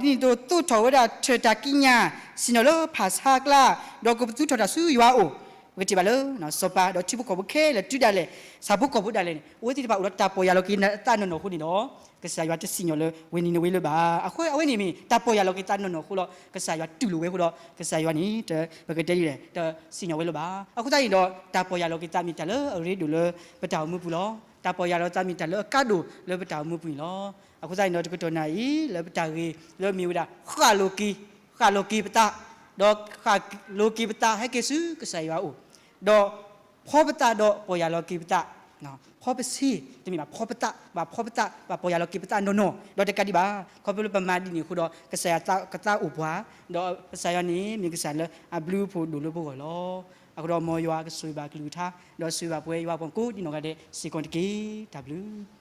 ဒီးဒ်န့ၣ်အသိးသိးထီၣ်ဝဲဒၣ်ထၢၣ်တၢ်ကံးညာ် ဆ့ၣ်နီၤလၢဖၣ်ဆါအကျါ, ဒီးကပသူထီၣ်တၢ်ဆူယွၤအအိၣ်. ပကထံၣ်ဘၣ်လၢ စီၤပၤဒီးထံဖိကီၢ်ဖိခဲလၢာ်တုၤဒၣ်လဲာ် ဆၣ်ဖိကီၢ်ဖိဒၣ်လဲာ်န့ၣ် အဝဲသ့ၣ်တဖၣ်အိၣ်ဒီးတၢ်ပီၢ်ယၢ်လီၤက့ၤသးနီၢ်နီၢ်အဃိန့ၣ်ဒီး ကစၢ်ယွၤတစံၣ်ညီၣ်လၢဝ့ၢ်နံၤနဝ့လၢၤဘၣ်. အဃိအဝဲန့ၣ်မ့ၢ်တၢ်ပီၢ်ယၢ်လီၤက့ၤသးနီၢ်နီၢ်အဃိဒီး ကစၢ်ယွၤတူၢ်လိာ်ဝဲအဃိဒီး ကစၢ်ယွၤန့ၣ် ပကတဲဒ်လဲၣ် တစံၣ်ညီၣ်ဝဲလၢၤဘၣ်. အဃိသတးန့ၣ်ဒီး တၢ်ပီၢ်ယၢ်လီၤက့ၤသးမ့ၢ်တၢ်လၢအရ့ဒိၣ်လၢပတၢ်အိၣ်မူပူၤလီၤ. တၢ်ပီၢ်ယၢ်လီၤသးမ့ၢ်တၢ်လၢအကါဒိၣ်လၢပတၢ်အိၣ်မူပူၤန့ၣ်လီၤ. အဃိသတးန့ၣ်ဒီး တကတီၢ်နၣ်အံၤ လၢပတၢ်ဂ့ၢ်လၢမ့ၢ်ဝဲဒၣ် ဃၣ်လိာ်က့ၤ, ဃၣ်လိာ်က့ၤပသး, ဒီးဃၣ်လိာ်က့ၤပသးဟဲက့ၤဆူကစၢ်ယွၤအအိၣ်, ဒီးဖီပသးဒီးပီၢ်ယၢ်လီၤက့ၤပသး, ဖီပဆ့, တမ့ၢ်ဘၣ်ဖီပသး, ဘၣ်ဖီပသး ဘၣ်ပီၢ်ယၢ်လီၤက့ၤပသးနီၢ်နီၢ်, ဒီးတကးဒံးဘၣ် ခီဖျိလၢပမၤဒ်န့ၣ်အဃိဒီး ကစၢ်ယွၤကသးအိၣ်ပှၤ, ဒီးကစၢ်ယွၤန့ၣ်မ့ၢ်ကစၢ်လၢအဘျုးအဖှိၣ်ဒိၣ်လၢပဂီၢ်လီၤ. အဃိဒီးမ်ယွၤကဆိၣ်ဂ့ၤဘၣ်ကလုၢ်ကထါ, ဒီးဆိၣ်ဂ့ၤဘၣ်ပဝဲယွၤပှၤကိးဒံနီၢ်ဂၤဒဲးစ့ၢ်ကီးတက့ၢ်. တၢ်ဘျုး